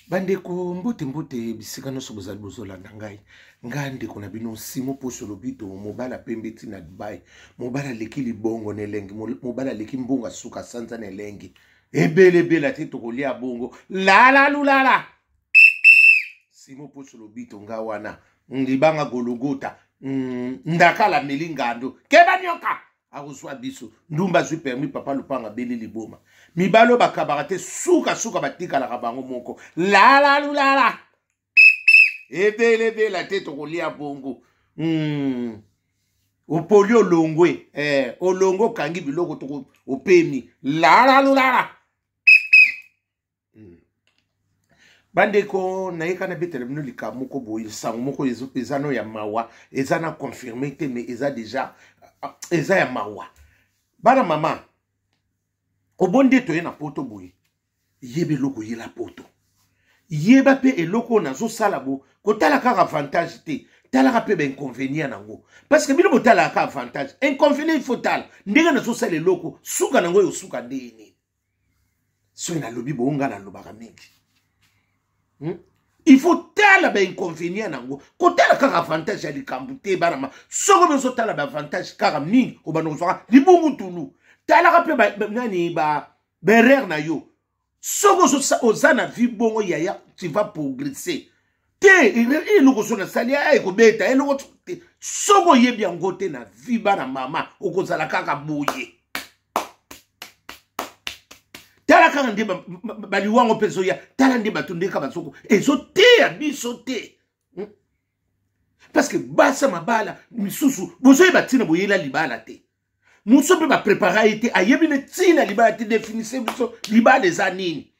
Bandeko, mbote mbote bisika nyonso bozali bozolanda ngai. Ngai ndeko na bino Simo Poso Lobito, mobala pembe ti na Dubai, mobala aleki libongo na elengi, mobala aleki mbongo asuka sanza na elengi, ebele ebele ate tokolia bongo lala lulala. Simo Poso Lobito nga wana libanga gologota, ndakala meli ngando keba nyoka akozwa biso ndumba azwi permis papa lupanga abeli liboma. Mibali oyo bakabaka te, suka suka batikalaka bango moko lala lulala ebele ebele te tokolia bongo. Opoli olongwe, olongwe okangi biloko toko opemi lala lulala. Bandeko, nayeka nabetela bino likambo moko boye, sango moko eza no ya mawa, eza na confirme te, mais eza deja eza ya mawa. Bana mama, obondi toye na poto boye, yeba eloko oyela poto, yeba mpe eloko oyo nazosala bo, kotala kaka avantage te, talaka mpe bainconvénient nango, parce que bino botalaka kaka avantage, inconvénient il faut tala ndenge nazosala eloko, suka nango oyo suka ndenge nini. Soki nalobi bongo, ngai nalobaka mingi, Il faut tala bainconvénient nango, kotala kaka avantage ya likambo te. Bana ma, soki ozotala baavantage kaka mingi, obanda kozwaka libungu tulu. Talaka mpe nani baerreur na yo. Soki oza na vie bongo, yaya, tu vas progresser te. Eloko so nasali ekobeta eloko te. Soki oyebi yango te na vie, bana mama, okozala kaka boye. Tala kaka nde baliwango mpe ezoya, tala nde bato ndeka bazoko ezoteya biso te, Parce que basa mabala misusu bozoyeba ntina boyela libala te, mosusu mpe baprepara ye te, ayebi ne ntina libala te. Definise biso libala eza nini?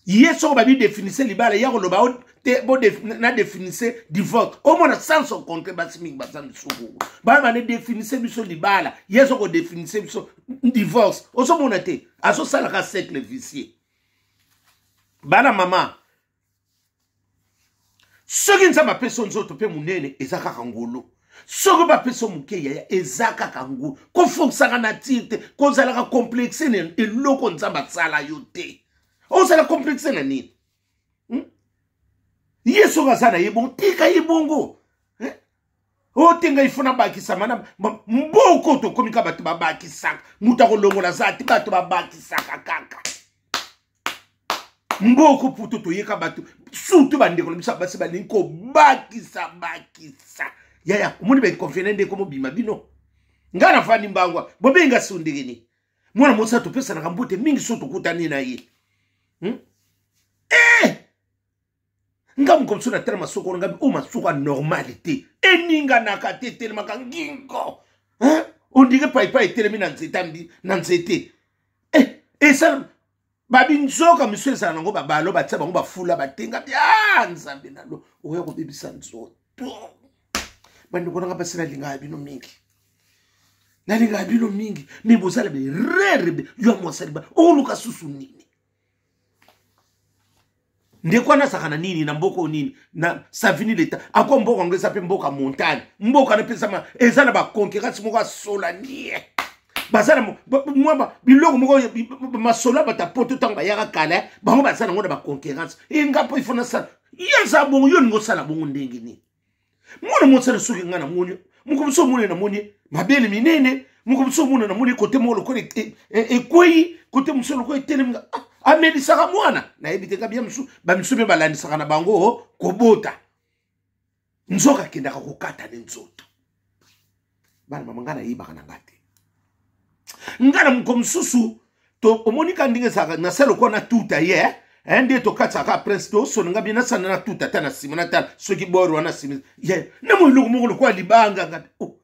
Ye soko babi definise libala, ya koloba te na definise divorce, omona sans son contre. Basi mingi baza misuku bana bane definise biso libala, ye azo kodefinise biso divorce, ozomona te, azosalaka cercle vicieux. Bana mama, soki Nzambe apesi yo nzoto mpe monene, eza kaka ngolu. Soki bapesi yo moke, yaya, eza kaka ngolu. Koforsaka nature te, kozalaka complexe na eloko Nzambe asala yo te. Ozala complexe na nini? Ye soki aza na ye bongo, tika ye bongo. Oyo te ngai fo nabakisama na mboko. Tokomi kaka bato babakisaka, moto akolongola aza te, bato babakisaka kaka mboko puto. Toyeka bato, surtout bandeko na biso ya basi, balingi kobakisa bakisa. Yaya, omoni bainconvénient nde ekomobima bino. Ngai nafandi mbangwa, bobenga so ndenge nini? Mwana mwasi atopesanaka mbote mingi so tokutani na ye, Nga moko mosusu natala masoko wana, ngabi oyo masoko ya normal te, eninganaka te, etelemaka ngingo, ondire paipai etelemi na nzete ambi na nzete. Esala babi nzoka misu ezala nango, babalo batia bango bafula batenga bi a Nzambe nalo oya kobebisa nzoto. Bandeko nanga basi, nalingaka bino mingi, nalingaka bino mingi, me bozala berere. Yo mwasi aliba oluka susu nini? Ndeko wana azalaka na nini na mboka oyo nini na Savini leta ako mboka yango eza mpe mboka montagne, mboka na mpe eza na baconcurrence moko asola nie, baza na mwa biloko moko masolo ya bato ya poto ntango bayaka kala, bango baza nango na baconcurrence. Enga mpo ifo nasala, ye aza bongo, yo olingi osala bongo ndenge nini? Mwana mosala, soki ngai namoni moko mosusu omoni, namoni mabele minene, moko mosusu omona, namoni kote moko lokola ekwei, kote mosusu lokola etelemi, amelisaka mwana, nayebi te. Kabia mosusu, bamisusu mpe balandisaka na bango kobota, nzoka akendaka kokata ne nzoto. Bana mama, ngai nayebaka na ngai te. Ngai na moko mosusu omoni ka ndenge ezalaka, nasala lokola natuta ye, nde tokatisaka prince tosona ngai bie nasala natuta ata na nsima, natala soki bor wana nsima ye na mo eloko moko lokola libanga. Ngai oh.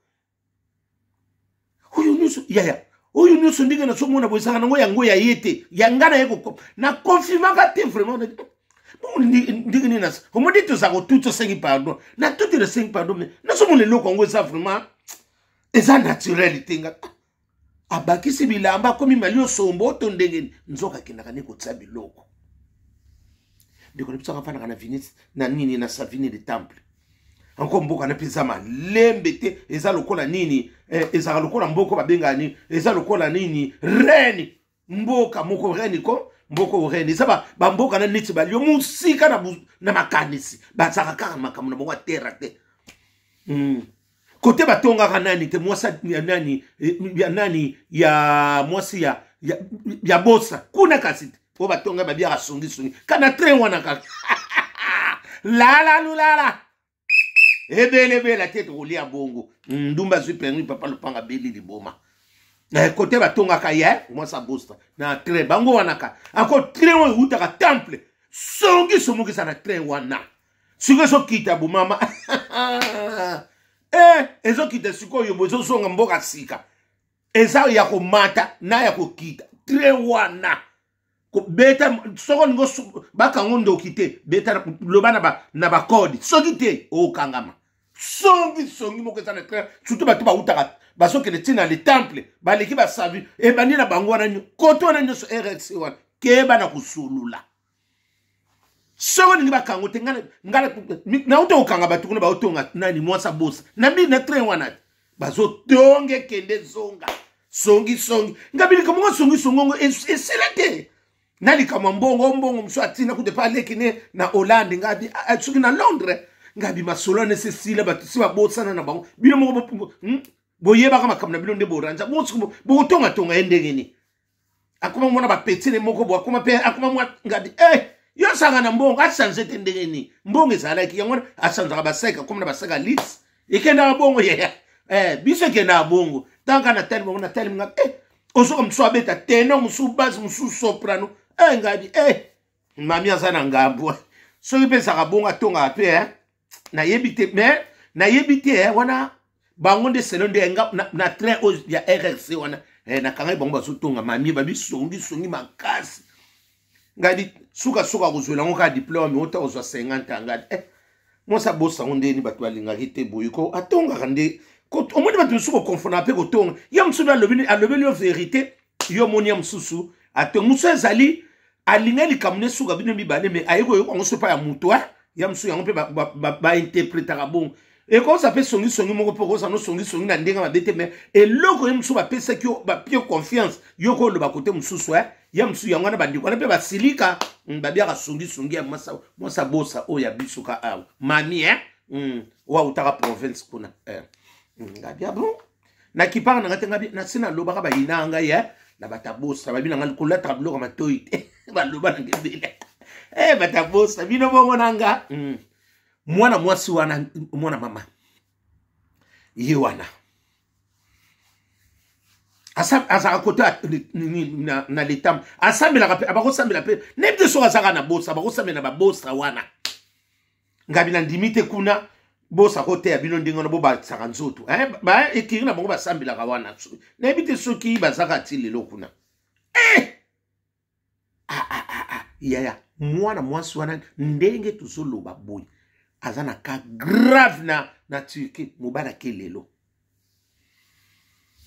Oyo nyonso yaya, oyo nyonso ndenge nazomona boye, ezalaka nango yango ya ye te, ya ngai na ye na confirmaka te vraiment. Ndenge nini omoni tozala kotuti, osengi pardon na tuti, nasengi pardon, mais nazomona eloko yango eza vraiment eza naturel te. Nga abakisi bilamba, akomi mali osombo to ndenge nini? Nzoka akendaka nde kotia biloko. Ndeko na biso akafandaka na Venise na nini na Savini de Temple anko, mboka na mpe eza malembe te, eza lokola nini, ezalaka lokola mboka babengaka nini, eza lokola nini, reine. Mboka moko reni ko mboka oyo reni eza bamboka na neti balio mosika na, na makanisi bazalaka kaka makambo na bango ya terre te. Kote batongaka nani te, mwasi ya nani, ya nani, ya mwasi ya bosa kuna, kasi te oyo batonga babiaka songisongi kana train wana kaka lala lulala ebelebela te, tokolia bongo. Ndumba azwi permis, papa lopanga beli liboma. Kote batongaka ye mwasi abosta na train bango wana ka ako train oyo eutaka temple, songi somokisa na train wana. Sikoyo ezokita bomama, ezokita sikoyo bo ezozonga mboka sika, eza ya komata na ya kokita. Train wana kobeta, soki olingi bakango ndoki te, beta loba na bakode, soki te okangama. Songi songi moko eza na train, surtout bato bautaka bazokende ntina le temple, baleki basavi ebandi na bango wana, kote wana nyonso rx wana, keba na kosulula. Soki olingi bakango te, nauta kokanga bato kuna baotonga nani mwasi abosa na mbili na train wana te, bazotonga ekende zonga songi songi. Ngabi likambo ngo songi songi ngo esila te na likambo ya mbongo, mbongo mosusu atina kuta epa aleki ne na Hollande, ngabi soki na Londres. Ngabi masolo wana esesila, bato si babosana na bango. Bino moko boyebaka makambo na bino nde boranja bokotongatonga ye ndenge nini. Akoma mwana bapetine moko bo akoma mpe akoma mwa ngabi yo osanga na mbongo achange te ndenge nini. Mbongo ezalaki yango wana achangeaka basek, akoma na basek ya lix, ekendaka bongo yaya. Biso ekendaka bongo tanka na tali bango na tali nga ozoka mosusu abeta tenor, mosusu base, mosusu soprano. Ngabi mami aza na ngambo, soki mpe ezalaka bongo atongaka mpe nayebi te, mais nayebi te wana bango nde selo nde nga na train oyo ya RRC wana, nakangaki bango bazotonga mamie babi songi songi makasi. Ngai sukasuka kozwela yango kaka diplome ota kozwa 50 ans. Ngai mwasi abosa yango ndeni bato balingaki te boye ko atongaka nde. Omoni bato mosusu kokonfona mpe kotonga ye mosusu alobeli yo verité, yo omoni ye mosusu atonga mosusu ezali alinga likambo ne suka bino mibale, me aye koyoka yango sopa ya moto ya mosusu yango mpe bainterpretaka bongo. Ekoza mpe songisongi moko mpe okoza no songisongi na ndenge mabe te, me eloko ye mosusu bapesaki yo bapie confiance yo koloba kote mosusu ya mosusu yango wana bandeko wana mpe basilika babiaka songisongi ya mwasa bosa oyo ya biso ka awa mami oyo autaka province kuna. Ngabia bon nakipaka na nga te, ngabi nasi nalobaka bayina ngai na batabosa babi na nga kolataka biloko ya matoi te, baloba na ngebele batabosa bino bongo na nga. Mwana mwasi wana, mwana mama ye wana azalaka kote na letam, asambelaka mpe abakosambela mpe nayebi te soki azalaka na bosa, bakosambela na babosa wana. Ngabi na ndimi te kuna bosa koteya bino ndenge wana bobakisaka nzoto ekiri na bango basambelaka wana, nayebi te soki bazaka ti lelo kuna. Yaya mwana mwasi wana ndenge tozoloba boye aza na cas grave na Turquie. Mobali ake lelo,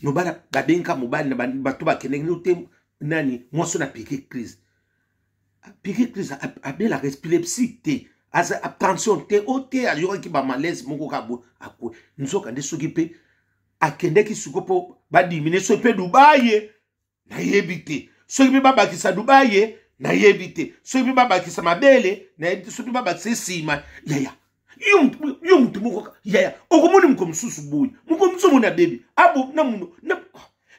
mobali babenga mobali na bato bakendeki no te nani mwasi oyo apike crise, apike crise, abelaka epilepsie te, aza tension te, o te ayokaki bamalaise moko kaka boye akwe. Nzoka nde soki mpe akendeki siko mpo badimine, soki mpe Dubai nayebi te, soki mpe babakisa Dubai nayebi te, soki mpe babakisa mabele nayebi te, soki mpe babakisa esima. Yaya yo mutu moko yaya okomoni moko mosusu boye, moko mosusu omoni abebi abo na muno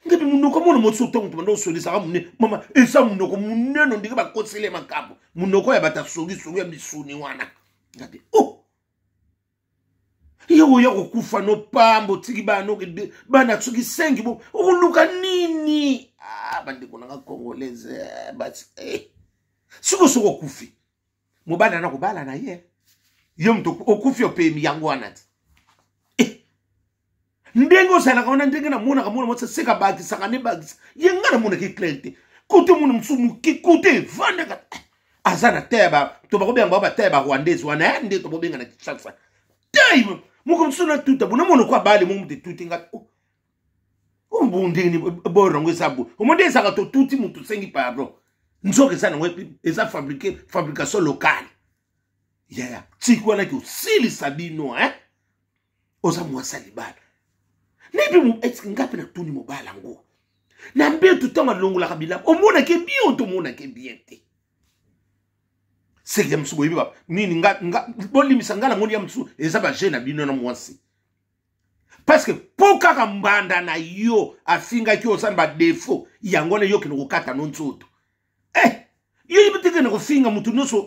ngebi munoko mona mosusu ntango moto banda osolisaka monene mama eza munoko monene ndenge bakosele makambo munoko ya bato asongisongi ya misuni wana. Ngabi oh yo oya kokufa no pamba otiki bana bana soki 5 bo okoluka nini? Bandeko nanga congolaise basi sikoyo soki okufi mobali ana kobala na ye, yo moto okufi opemi yango wana te. Ndenge ozalaka wana, ndenge namonaka mwana mwasi seka bakisaka nde bakisa ye, nga namonaki clair te kote mona mosusu moke kote evandaka aza na te ya to bakobenga bango bata ya barwandaise wana nde tokobenga na Kinshasa te. Moko mosusu natuta bo namona ko abale mo moto etuti nga bo ndenge nini bor yango eza bo omo nde ezalaka totuti moto osengi pardon, nzoka eza nango eza fabriqué, fabrication locale. Yaya tiki wana ki osilisa bino oza mwasi ya libala nebi eske nga mpe natuni mobala yango. Na mbeto ntango alongolaka bilamba, omonake bien to omonake bien te. Seke ya mosusu boyebi ba nini nga, nga, bolimbisa nga namoni ya mosusu eza baje na bino na mwasi. Parce que mpo kaka mbanda na yo afingaki oza na badefo yango wana yo okende kokata no nzoto. Eh, yo yebi te kende kofinga motu nyonso,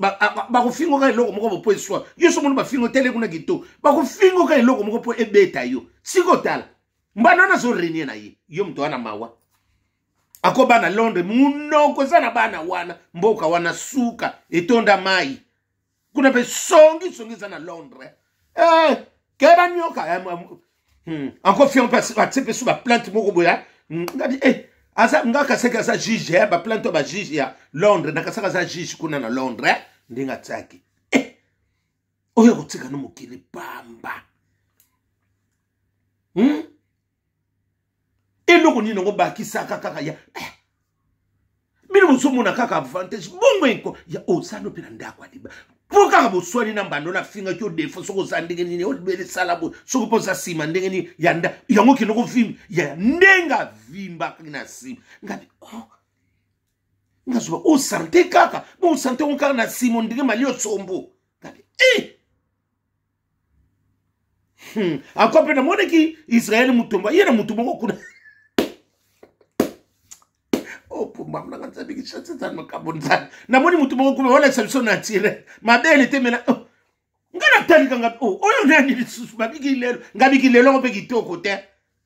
bakofinga kaka eloko moko mpo eswa yo. So moni bafinga tele kuna kitoko, bakofinga kaka eloko moko mpo ebeta yo. Siko tala mbanda wana azorenie na ye, yo moto wana mawa akoba na Londres, munoko eza na bana wana, mboka wana suka etonda mai kuna mpe songi songi eza na Londres. Eh, keba nyoka eh, encore fion mpe atie mpe su baplante moko boya hmm, ngadi eh, aza nga kasaki aza juge eh, baplante oyo bajuge ya Londres nakasaka aza juge kuna na Londres eh, ndenge atiaki eh, oyo akotika no mokili pamba. Eloko nini yango bakisaka kaka ya eh. Bino bozomona kaka avantage bongo enko ya ozano mpe na ndako ya liba mpo kaka boswani na mbando nafingaki yo defo, soki oza ndenge nini olibele sala boye, soki mpo oza nsima ndenge nini ya nda yango okende kovimba ya ndenge avimbaki na nsima ngabi oh. Ngazoba osante kaka bo osante yango kaka na nsima ndenge mali osombo ngabi eh! Akwa mpe namonaki Israele Mutombo ye na motu moko kuna opumba oh, nanga Nzambe Kinshasa ezali makambo Nzambe. Namoni motu moko kuna walakisa biso naturel mabele te mena oh. Nga natalika nga oh, oyo nani lisusu babiki lelo ngabiki lelo yango mpe kitoko te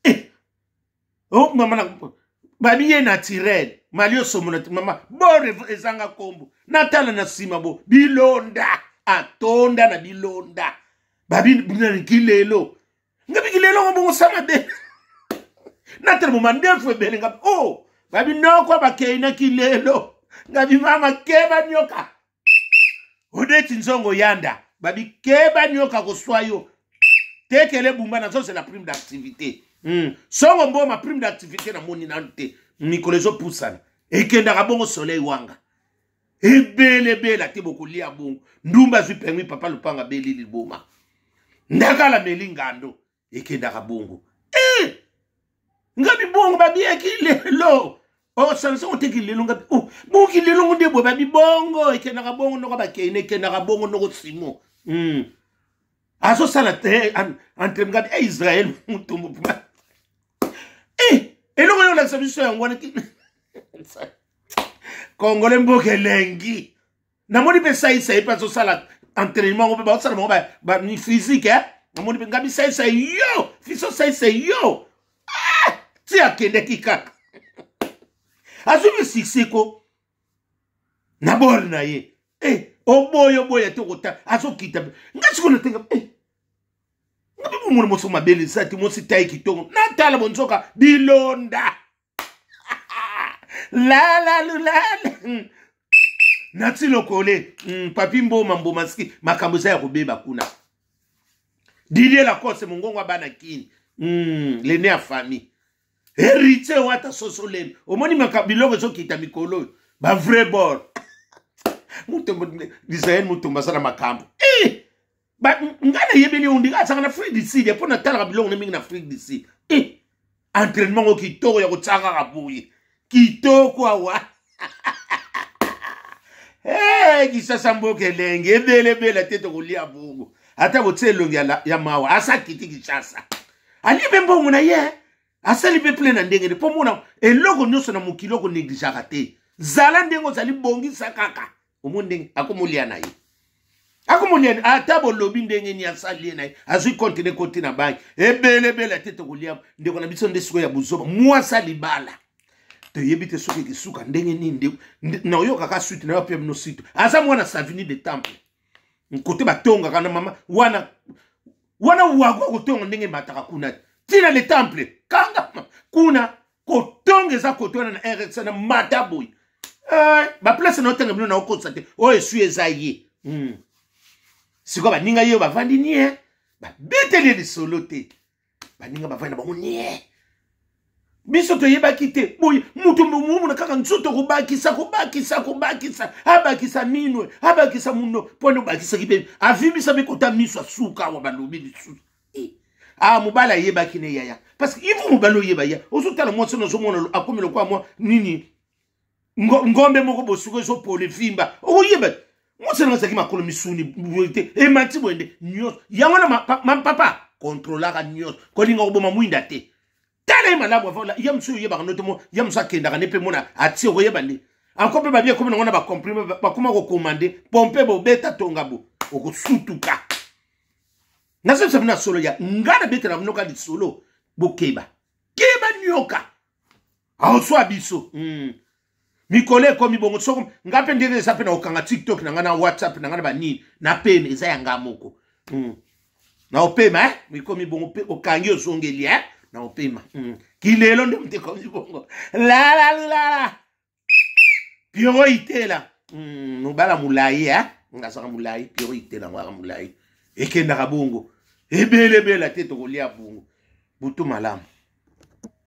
eh. Oh, mama na babi ye naturel mali osomona te mama bore ezanga nkombo natala na nsima bo bilonda atonda na bilonda babi kilelo ngabi kilelo ngo bongo sama be natala bo mandefu ebele ngabi oh babi noko bakei na kilelo ngabi mama keba nyoka odeti nzongo yanda babi keba nyoka koswa yo tekele bumba nazozela prime d'activité. Songo mboma prime d'activité namoni nanu te, mikolo ezopusana ekendaka bongo soleil wanga ebelebela te bokolia bongo ndumba azwi permis papa lopanga beli liboma ndakala meli ngando ekendaka bongo eh! Ngabi bongo babiyaki lelo osanisa oh, oteki lelo ngabi oh, boki lelo ngo nde boye babi bongo ekendaka bongo noko bakei ekendaka bongo noko simo. Azosala te entre ngabi e Israel Mutumbu eh, eloko oyo olakisa biso yango wana Kongole mboka elengi. Namoni mpe saisa ye mpe azosala entraînement ngo mpe baosala bango ba physique eh? Namoni mpe ngabi saisa yo fiso saisa yo ah! Ti akendeki kaka azwi mpe succès ko na bor na ye eh, oboya oboya te okota azokita nga sikoyo natenga eh. Ngabi bomona moso mabele eza te mosi tai kitoko natala bonzoka bilonda lalalulala nati lokole papi mboma mboma ski makambo eza ya kobeba kuna. Didier Lacoste mongongo ya bana kini, lene ya famille héritier wata soso lelo omoni biloko ezokita mikolo oyo bavrai bord Mutombo Israel Mutombo aza na makambo eh! Ngai nayebeli yo ndenge azalaka na Afrique du Sud mpo natalaka biloko na mingi na Afrique du Sud eh! Entraînement ngo kitoko ya kotia kaka boye kitoko awa. Hey, Kisasa mboka elenge ebelebele te tokolia bongo ata botie elongi ya mawa asa kiti Kinshasa alie mpe mbongo na ye asali mpe plein na ndenge nde mpo mona eloko nyonso na mokili okonegligeaka te. Zala ndenge ozali, bongisa kaka omoni ndenge akomolia na ye akomolia ata bolobi ndenge nini asali ye na ye azwi konte ne koti na banki ebelebele te tokolia ndeko na biso nde sikoyo ya buzoba mwasa libala toyebi te soki ekisuka ndenge nini naoyokaka suite na yo mpe bino suite aza mwana Savini de Temple kote batongaka na mama wana wana wago kotonga ndenge emataka kuna ntina le temple kanga kuna kotonga eza kote wana na rx na mata boye eh, baplace na otenga bino na okotisa te oyo esui eza ye. Sikoyo baninga ye bavandi nie babeteli ye lisolo te baninga bavandi na bango nie biso toyebaki te boye moto momona kaka nzoto kobakisa kobakisa kobakisa abakisa minwe abakisa muno mpo ane obakisaki mpe avimbisa mpe kota miso asuka awa balobi lisusu. Ah, mobali ayebaki ne yaya, parce que ivo mobali oyeba ya ozotala mwasi na ozomona akomi lokola mwa nini, ngombe moko bosuku ezopola evimba, okoyeba mwasi nanga azalaki makolo misuni boye te, emati boye nde nyonso yango wana. Papa kontrolaka nyonso, kolinga koboma mwinda te. Tala ye malamu avant ya mosusu oyebaka no te, mo ya mosusu akendaka nde mpe mona atie, okoyeba nde anko mpe babi ekomi nango na bacomprime, bakoma kokomande pompe, bobeta tonga bo okosutuka. Nazobisa bino ya solo, ya nga nabetela bino ka lisolo, bokeba keba nioka aoswa biso. Mikolo ekomi bongo, soko nga mpe ndenge eza mpe na kokanga TikTok na nga na WhatsApp na nga na banini na peme eza ya nga moko. Na opema eh? Ekomi bongo mpe okangi ozongeli eh? Na opema. Kilelo nde moto ekomi bongo lalalala Piero Itela. Mobala molai eh? Azaka molai Piero Itela yango aka molai, ekendaka bongo ebelebela te, tokolia bongo butu malamu.